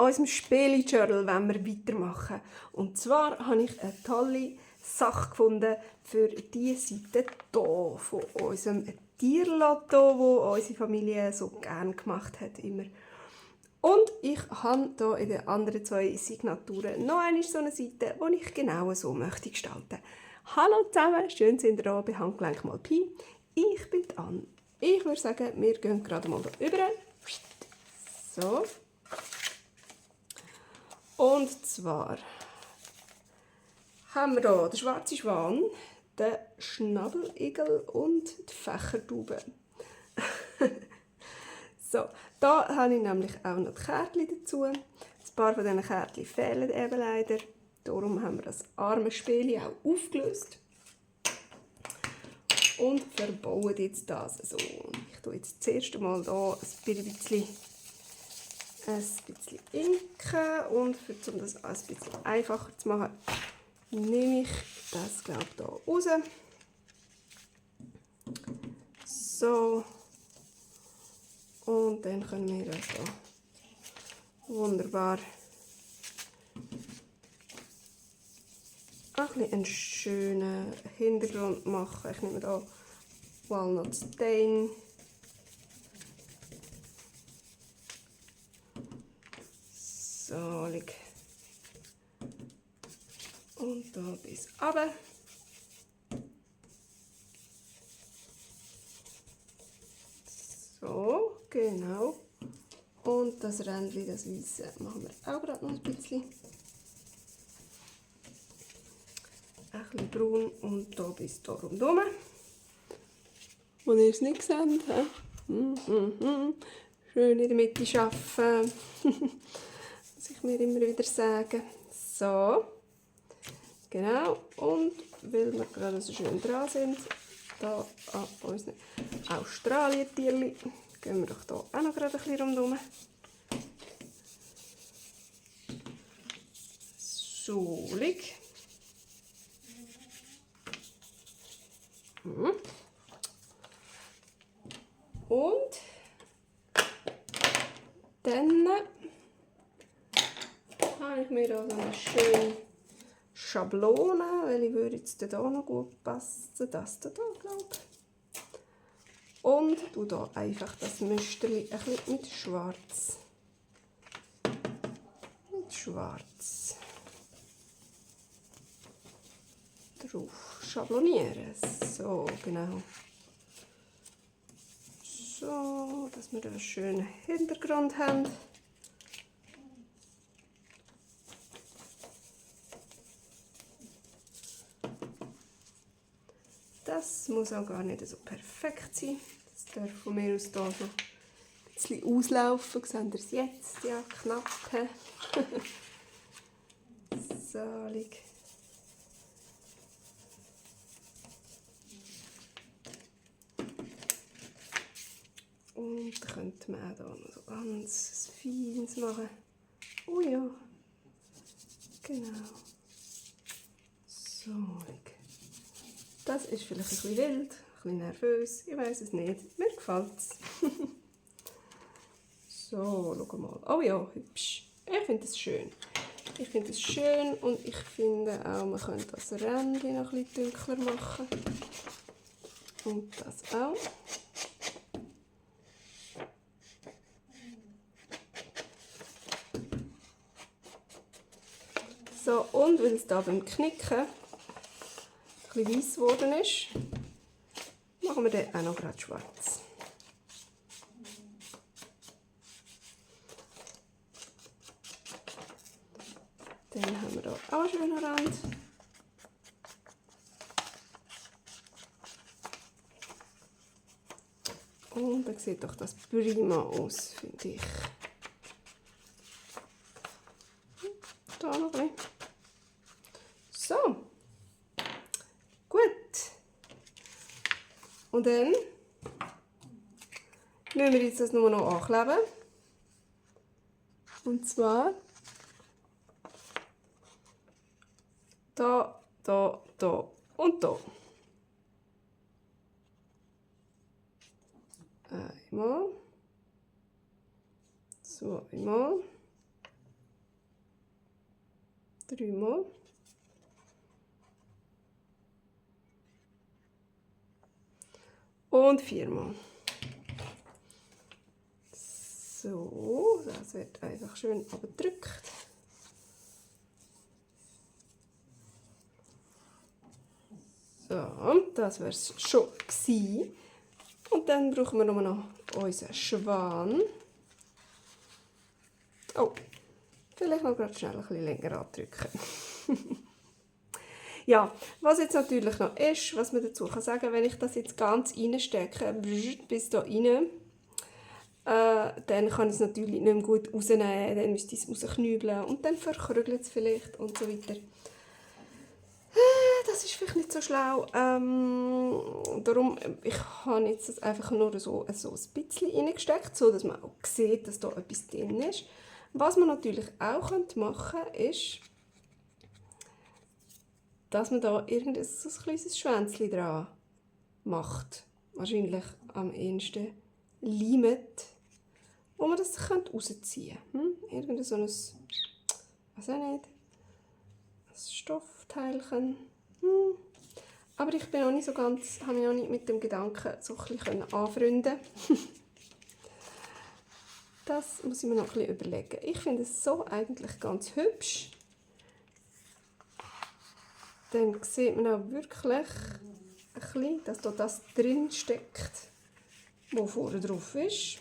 unserem Spiele-Journal wollen wir weitermachen. Und zwar habe ich eine tolle Sache gefunden für diese Seite hier von unserem Tierlotto, wo unsere Familie so gerne gemacht hat immer. Und ich habe hier in den anderen 2 Signaturen noch eine so eine Seite, die ich genau so möchte gestalten. Hallo zusammen, schön sind ihr hier bei Handgelenk mal Pi. Ich bin Anne. Ich würde sagen, wir gehen gerade mal hier rüber. So. Und zwar haben wir hier den schwarzen Schwan, den Schnabeligel und die Fächertaube. So, da habe ich nämlich auch noch die Kärtchen dazu. Ein paar von diesen Kärtchen fehlen eben leider. Darum haben wir das arme Spiel auch aufgelöst. Und verbauen jetzt das so. Ich tue jetzt das erste Mal hier ein bisschen inken. Und um das ein bisschen einfacher zu machen, nehme ich das, glaube ich, hier raus. So. Und dann können wir das hier wunderbar einen schönen Hintergrund machen. Ich nehme hier Walnut Stain. So, und da bis runter. So, genau. Und das Rändchen, das Weiße, machen wir auch gerade noch ein bisschen. Ein bisschen braun und hier bis hier rundherum. Wo ihr es nicht seht. Schön in der Mitte arbeiten. Muss ich mir immer wieder sagen. So. Genau. Und weil wir gerade so schön dran sind, hier an unseren Australien-Tierchen, gehen wir doch hier auch noch gerade ein bisschen rundherum. So. Und dann habe ich mir da so eine schöne Schablone, weil ich würde jetzt hier noch gut passen, das hier, glaube ich. Und tue hier einfach das Müsterli ein bisschen mit Schwarz. Drauf schablonieren. So, genau. So, dass wir da einen schönen Hintergrund haben. Das muss auch gar nicht so perfekt sein. Das darf von mir aus hier so ein bisschen auslaufen. Seht ihr es jetzt? Ja, knapp. So, und könnte man auch hier noch so ganz feines machen. Oh ja, genau. So, das ist vielleicht ein bisschen wild, ein bisschen nervös, ich weiß es nicht. Mir gefällt es. So, schau mal. Oh ja, hübsch. Ich finde es schön. Und ich finde auch, man könnte das Rändchen noch ein bisschen dunkler machen. Und das auch. So, und weil es hier beim Knicken ein bisschen weiss geworden ist, machen wir den auch noch gerade schwarz. Dann haben wir hier auch einen schönen Rand. Und dann sieht doch das prima aus, finde ich. Da noch ein bisschen. So. Gut. Und dann müssen wir jetzt das nur noch ankleben. Und zwar da, da, da und da. Einmal. Zweimal. 3-mal. Und 4-mal. So, das wird einfach schön abgedrückt. So, das wäre es schon gewesen. Und dann brauchen wir nur noch unseren Schwan. Oh, vielleicht noch gerade schnell ein bisschen länger andrücken. Ja, was jetzt natürlich noch ist, was man dazu kann sagen, wenn ich das jetzt ganz reinstecke, bis da rein, dann kann ich es natürlich nicht mehr gut rausnehmen, dann müsste ich es rausknübeln und dann verkrügelt es vielleicht und so weiter. Das ist vielleicht nicht so schlau. Darum, ich habe jetzt das einfach nur so ein bisschen reingesteckt, so dass man auch sieht, dass da etwas drin ist. Was man natürlich auch machen könnte, ist, dass man da irgendein so ein kleines Schwänzchen dran macht. Wahrscheinlich am ehesten Limit, wo man das rausziehen kann. Irgendein so ein, weiß auch nicht, ein Stoffteilchen. Aber ich bin noch nicht so ganz, habe mich noch nicht mit dem Gedanken so ein bisschen anfreunden. Das muss ich mir noch ein bisschen überlegen. Ich finde es so eigentlich ganz hübsch. Dann sieht man auch wirklich ein bisschen, dass da das drin steckt, was vorne drauf ist.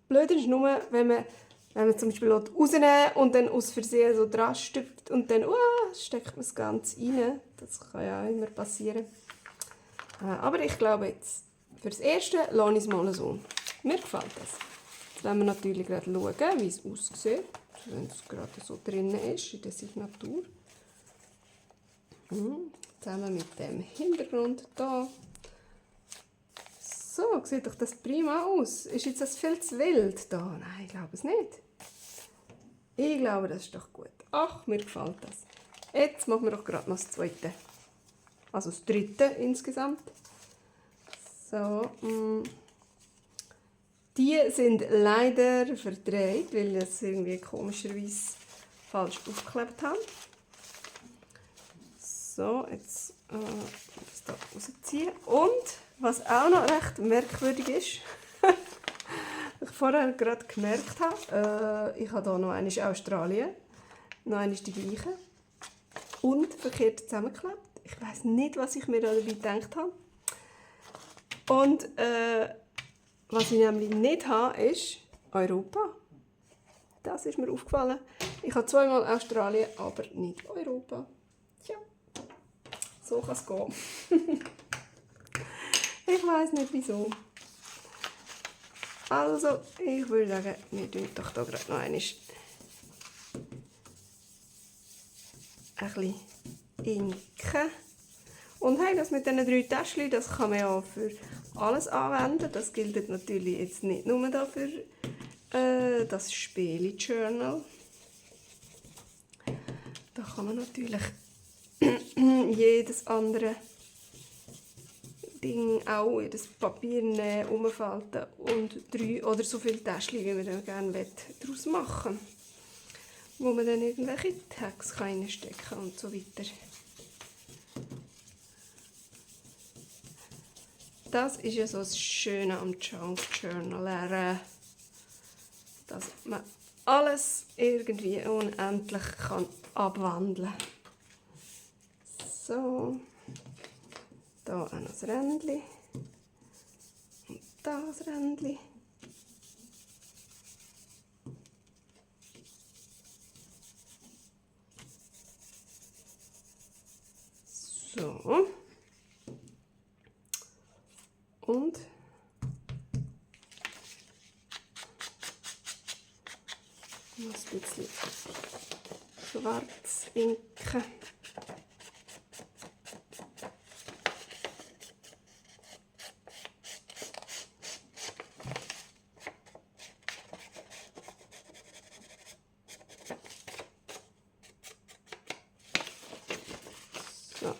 Blöd ist nur, wenn man zum Beispiel rausnehmen und dann aus Versehen so dran stückt und dann steckt man es ganz rein. Das kann ja auch immer passieren. Aber ich glaube jetzt, für das Erste lasse ich es mal so. Mir gefällt das. Jetzt wollen wir natürlich gerade schauen, wie es aussieht, wenn es gerade so drin ist in der Signatur. Zusammen mit dem Hintergrund hier. So, sieht doch das prima aus. Ist jetzt das viel zu wild da? Nein, ich glaube es nicht. Ich glaube, das ist doch gut. Ach, mir gefällt das. Jetzt machen wir doch gerade noch das zweite. Also das dritte insgesamt. So, die sind leider verdreht, weil ich es irgendwie komischerweise falsch aufgeklebt habe. So, jetzt das hier rausziehen. Und was auch noch recht merkwürdig ist, was ich vorher gerade gemerkt habe, ich habe hier noch einmal Australien, noch einmal die gleiche und verkehrt zusammengeklebt. Ich weiß nicht, was ich mir dabei gedacht habe. Und was ich nämlich nicht habe, ist Europa. Das ist mir aufgefallen. Ich habe zweimal Australien, aber nicht Europa. Tja, so kann es gehen. Ich weiß nicht wieso. Also, ich würde sagen, wir tun doch da gerade noch einmal ein bisschen inken. Und hey, das mit diesen 3 Täschchen, das kann man ja für alles anwenden. Das gilt natürlich jetzt nicht nur dafür das Spiele-Journal. Da kann man natürlich jedes andere Ding auch in das Papier nehmen, umfalten und 3 oder so viele Täschchen, wie man dann gerne daraus machen will, wo man dann irgendwelche Tags reinstecken kann und so weiter. Das ist ja so das Schöne am Junk Journal, dass man alles irgendwie unendlich kann abwandeln kann. So, da auch noch das Rändchen und da das Rändchen. So. Und noch ein bisschen schwarz inken. So.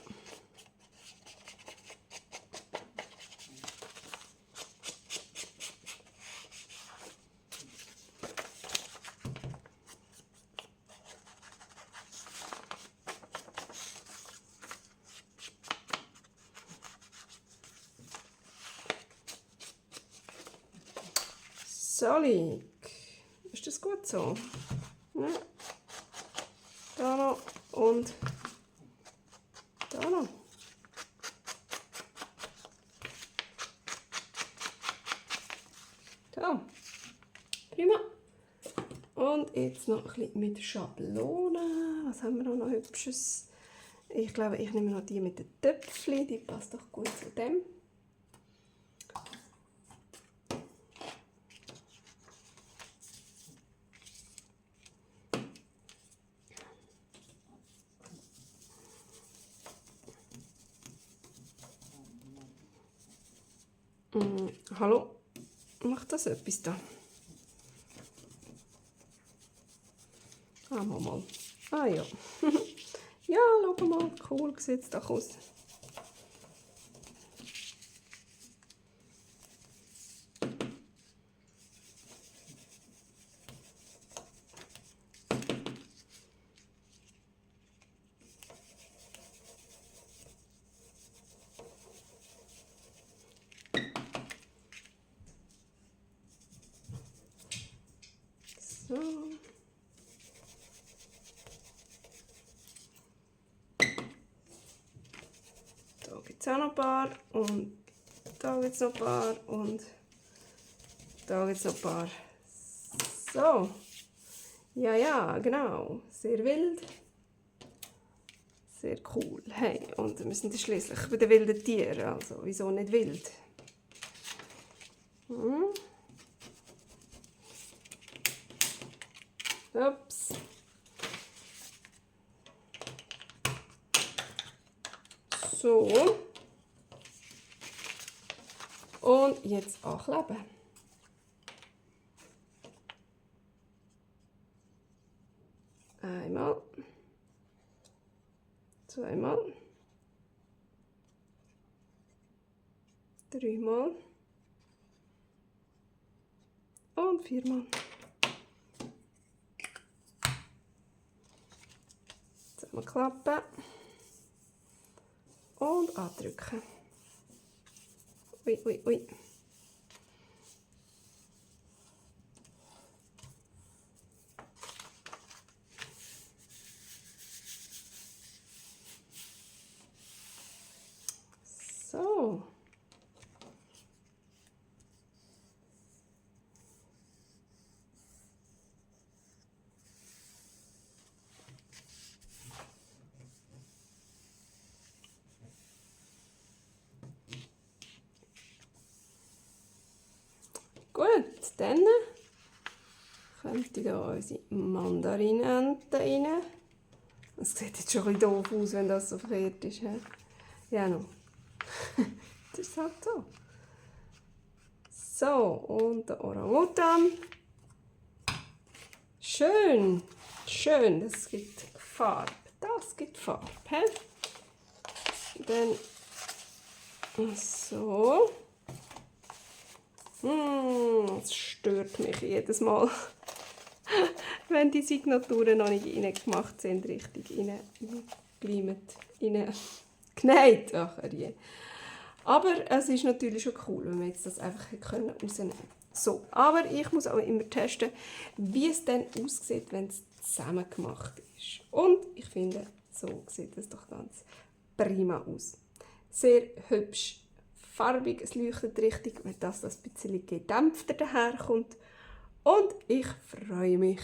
Salik. Ist das gut so? Ja. Da noch und da noch. So. Prima. Und jetzt noch ein bisschen mit Schablone. Was haben wir noch Hübsches? Ich glaube, ich nehme noch die mit den Töpfchen. Die passt doch gut zu dem. Hallo? Macht das etwas da? Mal. Ah ja. Ja, schau mal, cool sieht es doch aus. So. Da gibt es auch noch ein paar und da gibt es noch ein paar und da gibt es noch ein paar. So. Ja, genau. Sehr wild. Sehr cool. Hey, und wir sind schließlich bei den wilden Tieren, also wieso nicht wild? Ups. So. Und jetzt ankleben. Einmal. Zweimal. Dreimal. Und viermal. Zusammenklappen. Und andrücken. Ui. So. Gut, dann könnte hier unsere Mandarinente rein. Das sieht jetzt schon ein bisschen doof aus, wenn das so verkehrt ist. He? Ja, noch. Das ist halt so. So, und der Orang-Utan. Schön, das gibt Farbe. Das gibt Farbe. He? Dann so. Das stört mich jedes Mal, wenn die Signaturen noch nicht reingemacht sind, richtig reingegleimt, reingenäht. Ach, je. Aber es ist natürlich schon cool, wenn wir jetzt das einfach rausnehmen können. So, aber ich muss auch immer testen, wie es dann aussieht, wenn es zusammen gemacht ist. Und ich finde, so sieht es doch ganz prima aus. Sehr hübsch. Farbig, es leuchtet richtig, wenn das ein bisschen gedämpfter daherkommt. Und ich freue mich.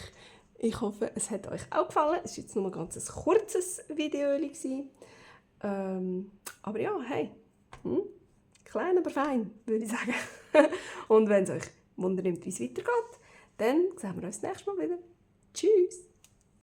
Ich hoffe, es hat euch auch gefallen. Es war jetzt nur ein ganz kurzes Video. Aber ja, hey, klein, aber fein, würde ich sagen. Und wenn es euch wundernimmt, wie es weitergeht, dann sehen wir uns nächstes Mal wieder. Tschüss!